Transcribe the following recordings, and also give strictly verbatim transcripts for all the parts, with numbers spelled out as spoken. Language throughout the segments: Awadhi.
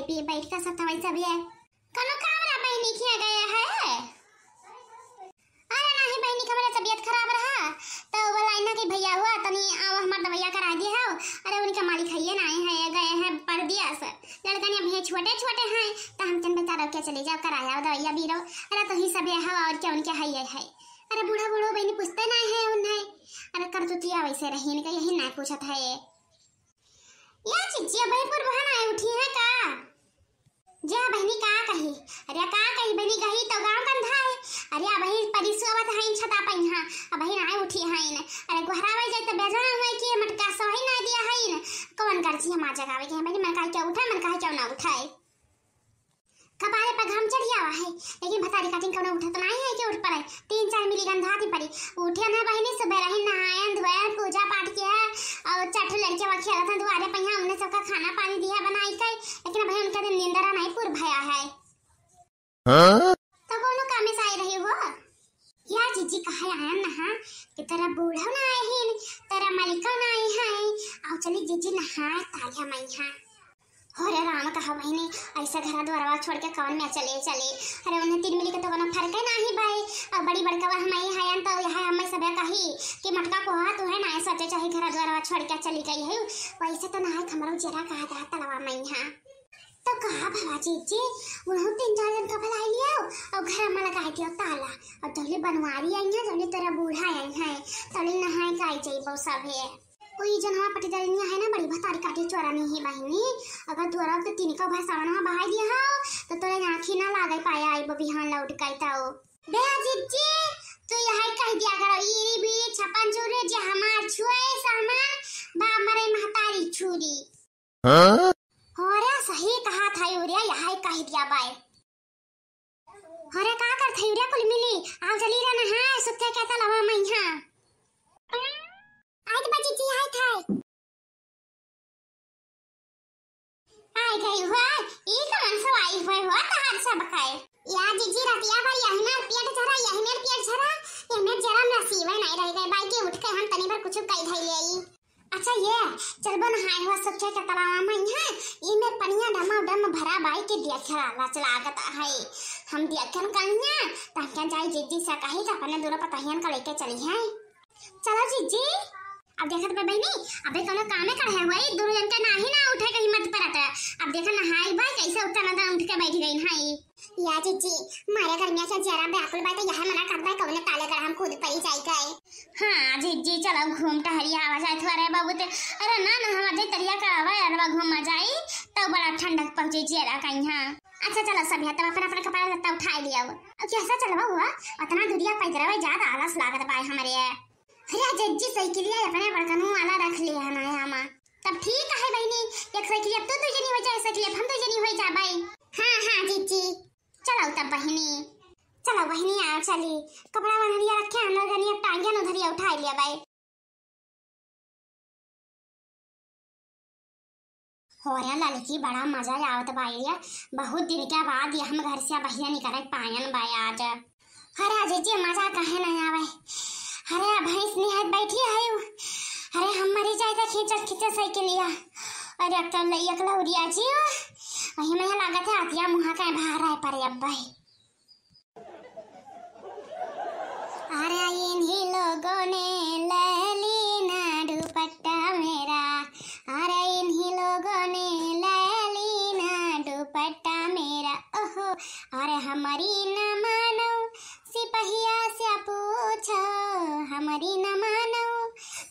पी बैठ का सब तवई सब ये। कौनो काम रहा बहिनी किया गया है? अरे नाही बहिनी, हमरे तबियत खराब रहा, तो बोला इन्हा के भैया हुआ तनी आओ हमार दवाइया करा दिए हो। अरे उनके मालिक हइये नाही है, गए हैं परदेस। लड़कन अब ये छोटे छोटे हैं, तो हम तन बेचारा के चले जाओ कराया दवाइया बीरो। अरे तो ही सब हो और क्या उनके हइये है। अरे बूढ़ा बूढ़ो बहिनी पूछते नाही है उन्हें। अरे करतुतिया वैसे रही इनका, यही नाही पूछत है ये। या चिच्चिया बहिन पुरबहन आए उठी है का? जा बहिनी का कही? अरे का कही बहिनी, गही तो गाँव कंधा है। अरे अबही परी सोवत हइन छता पइहाँ, अबही आए उठी हइन। अरे गोहरावे जाए तो बेजान हुए कि मटका सोही ना दिया हइन। कौन गर्जी हम आ जगावे के हैं बहिनी, मन काहे क्या उठा, मन काहे क्या ना उठाए। कपारे पर घाम चढ़ आवा है, लेकिन भतारी काटिन कौनो उठत नाही है कि उठ पड़े। तीन चार मिली गंधाती परी। उठे ना बहिनी, सुबह रही नहायन धोयन, पूजा पाठ किया है और चार ठो लड़के वहाँ खेलत हैं दुआरे पे, यहाँ उन्हें सबका खाना पानी दिया बनाई के, लेकिन भाई उनका दिन नींदरा नाही पूर भया है। हाँ? तो कौनो कामे से आई रही हो? या जीजी कहे आयन नहा कि तेरा बूढ़ो ना आए हिन, तेरा मलिको ना आई है, आओ चली जीजी नहाए तालिया मइहाँ। अरे राम कहा बहिनी, ऐसे घर द्वारवा छोड़ के कौन में चले चले? अरे उन्हें तीन मिली के तो कोनो फर्क ही नाही भाई। अब बड़ी बड़कवा हम आई हयन तो यह हमें सब कही कि मटका को तू है ना सोचे चाहे घर द्वारवा छोड़ के चली गई है। वैसे तो ना है हमरो जरा कहा था तलवा मइहाँ। तो कहा भला जीजी, उन्हों तीन चार जन का भलाई लियाओ और घर में लगाई दियो ताला। और जौले बनवारी आई है, जौले तेरा बूढ़ा आई है, तौले नहाए के आई जाइबो सभे। ओई जनवा पटीदारिनिया है ना, बड़ी भतारी काटी चोरा नहीं है बहिनी। अगर तू अरब तो तीन का भाई सावनवा बहाई दिया हो, तो तोरे आँखी ना लागे पाया आई बो बिहान लौट के तो। बे जीजी, तू यही कह दिया करो, ईरी बीरी छपन चूरी जे हमार छुए सामान, बा मरे महतारी छुरी। हाँ? अरे सही कहा था यूरिया, यही कह दिया बाय। अरे का करत है रे कुल मिली? आओ चली रे नहाए, सुखे के तलवा मइहाँ। आइत बा जीजी, आइत है। आई गई हुआ, ई कौन सो आई हुए हुआ तहार सब खाए। या जीजी रतिया भाई यही में पेट झरा, यही में पेट झरा, यही में जरा में सीवे नहीं रह गए। बाई के उठ के हम तनी भर कुछ कई धई ले आई। अच्छा ये, चलबो नहाए हुआ सुखे के तलावा मइहाँ, ई में पनिया डमा डम भरा बाई के देखे लालच लागत है। हम देखन कहिया, तहके जाई जीजी से कही कि अपने दोनों पतहियन का लेके चली है। चलो जीजी। अब देखत बा बहिनी, अबे कोनो कामे कर है हुआ, ई दोनों जन के नाही ना उठे के हिम्मत परत। अब देखा नहाई भाई कैसे उतना ना उठ के बैठ गई है। या जीजी, मारे गर्मिया के जरा व्याकुल बाटे, यह मना करता है, कौने ताले गड़ा हम खुद परी जाई गए। हाँ जीजी, चलो घूम टहरी आवा जाए थोड़े बाबू ते। अरे ना ना, हम अदे तरिया करावा यार, घूमा जाई, तब बड़ा ठंडक पहुँचे जियरा कहीं। हाँ अच्छा चलो सब है, तब अपना अपना कपड़ा लत्ता उठाई लिया। अब कैसा चलवा हुआ, उतना दूरिया पैदल ज्यादा आलस लागत बाय हमरे। अरे जीजी साइकिलिया अपने बड़कनू वाला रख लिया ना यामा। तब ठीक है बहिनी, एक साइकिलिया तू दो जनी हो जाए, साइकिलिया हम दो जनी हो जा भाई। हाँ हाँ जीजी। चलो तब बहिनी, चलो बहिनी आओ चली। कपड़ा वनरिया रखे हम लोग जनी, अब टांगिया न धरिया उठा लिया भाई। हो रे ललकी, बड़ा मजा आवत बा ये, बहुत दिन के बाद ये हम घर से बहिया निकल पायन बा आज। अरे जीजी मजा काहे नहीं आवे? अरे भैंस निहायत बैठी है। अरे हम मरी जाए तो खींचत खींचत साइकिलिया। अरे अक्कल लई अकला उड़िया जी। वही में लागत है आतिया मुहा का बाहर आए पर अब भाई। अरे इन्हीं लोगों ने ले ली ना दुपट्टा मेरा, अरे इन्हीं लोगों ने ले ली ना दुपट्टा मेरा। ओहो, अरे हमारी न मानो सिपहिया से पूछो, हमारी न मानो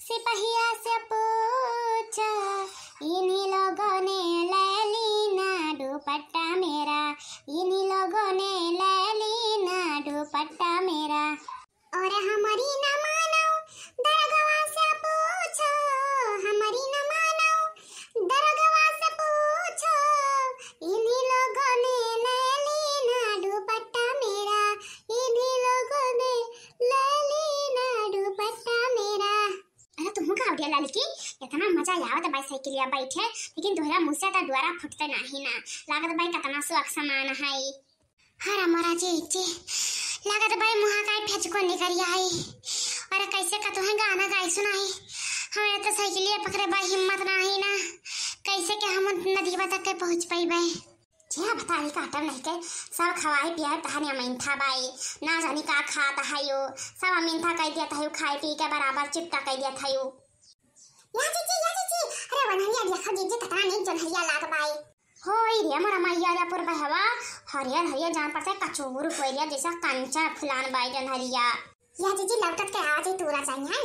सिपहिया से पूछो, इन्हीं लोगों ने ले ली ना दुपट्टा मेरा, इन्हीं लोगों ने ले ली ना दुपट्टा मेरा। और हमारी न मानो दरगवा से पूछो, हमारी न मानो दरगवा से पूछो, इन्हीं लोगों ने ले ली ना दुपट्टा मेरा, इन्हीं लोगों ने ले ली ना दुपट्टा मेरा। अरे तुम का उठिया ललकी, इतना मजा आवत बाई साइकिलिया बैठे, लेकिन तोहरा मुँह से तो दुआरा फुटते नाही ना। लागत बाई कितना शौक समान है। हरा मोरा जीजी, लागत बाई मुहा काई फेंच को निकल आई। और कैसे का तुहें गाना गाई सुनाई? हमारे तो साइकिलिया पकड़े बाई हिम्मत नाही ना, कैसे के हम नदीवा तक के पहुँच पाई बाई। छे भतारी काटब नहीं के, सब खवाई पियाई तहन अमिनथा बाई, ना जानी का खात हयो, सब अमिनथा कइ दियत हयो, खाए पी के बराबर चिपटा कइ दियत हयो। या जीजी, या जीजी, अरे वनहरिया देखा जीजी, कतना नीक जोन्हरिया लाग बाई। होई रे मोरा मैया रे पुरबहवा, हरियर हरियर जान पड़ते कचूर कोइरिया जैसा कंचन फुलान बाई जोन्हरिया। या जीजी लौटत के आवाज ही तूरा जाई है।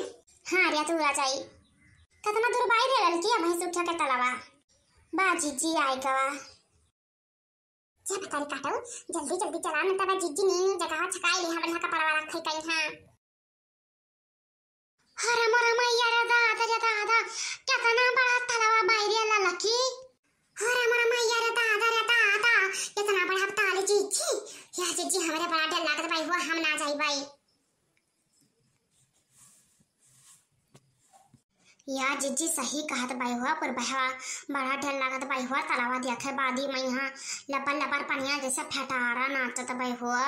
हाँ रे तूरा जाई। कतना दूर बाई रे ललकी, अबहीं से उठा के तलवा। बा जीजी आए गवा। जा भतारी काटो, जल्दी जल्दी चला, न तब जीजी नी जगह छकाई ले, हम बढ़िया कपड़ा वाला खाई कहीं हाँ। अरे मोरा मैया रे दादा रे दादा, कितना बड़ा तलवा बाई रे ललकी। अरे मोरा मैया रे दादा रे दादा, कितना बड़ा ताल जीजी। या जीजी हमरे बड़ा डर लागत बाई हुआ, हम ना जाई बाई। या जीजी सही कहत बाई हुआ, पुरबहवा बड़ा डर लागत बाई हुआ, तलवा देखे बादी मइहाँ लबर लबर पनिया जैसे फटारा नाचत बाई हुआ।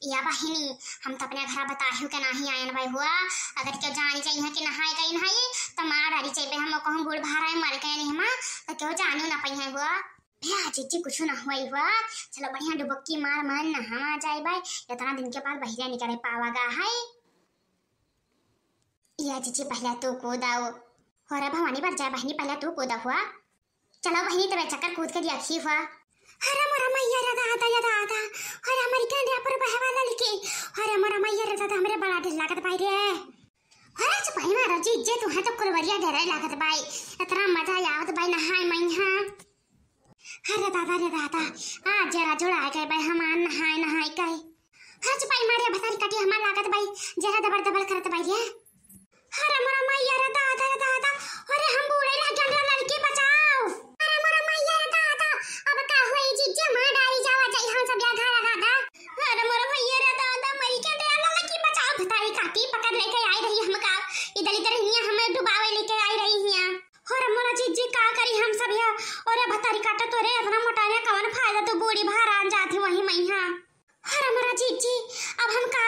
या बहिनी, हम तो अपने घर बताहू के नाही आयन बाई हुआ, अगर केहू जानी जाइहे कि नहाए गई नहाई तो मार डारी चाहिए, हम कहूँ बूढ़ भारा मर गए नहीं हम, तो केहू जानी ना पाई हुआ। भैया जीजी कुछ ना हुआ हुआ, चलो बढ़िया डुबक्की मार मार नहावा जाए बाई, इतना दिन के बाद बहिरे निकले पावा गा है। या जीजी पहले तू कूद आओ। अरे भवानी बर जाए बहिनी, पहले तू कूद हुआ। चलो बहिनी तबे चक्कर कूद के देखी हुआ। अरे मोरा मैया रे दादा या दादा, अरे हमरी केंद्रा पर बहवा ललकी, अरे मोरा मैया रे दादा, हमरे बड़ा डर लागत बाई रे। अरे चुपाई मारो जीजे, तू है तो कुलवरिया डरे लागत बाई, इतना मजा आवत बाई नहाए मइहाँ। अरे दादा रे दादा, आज जरा जुड़ा गए बाई हमार नहाए नहाए के। अरे चुपाई मारे भतारी काटी हमार लागत बाई, जरा दबर दबर करत बाई रे। अरे मोरा मैया रे दादा रे दादा, अरे हम बूड़े लाग गए रे ललकी बचाओ। अरे मोरा मैया रे दादा, अब का होई जीजे, मार डारी जावा जाई हम सब या घर दादा। अरे मोरा मैया रे दादा, मरी के रे ललकी बचाओ, भतारी काटी पकड़ लेके आई रही हमका, इधर इधर हिया हमें डुबावे लेके आई रही हिया। अरे मोरा जीजी का करी हम सब या, अरे भतारी काटा तोरे इतना मोटा रे कवन फायदा, तू बूढ़ी भारान जाती वही मइहाँ। अरे मोरा जीजी, अब हम का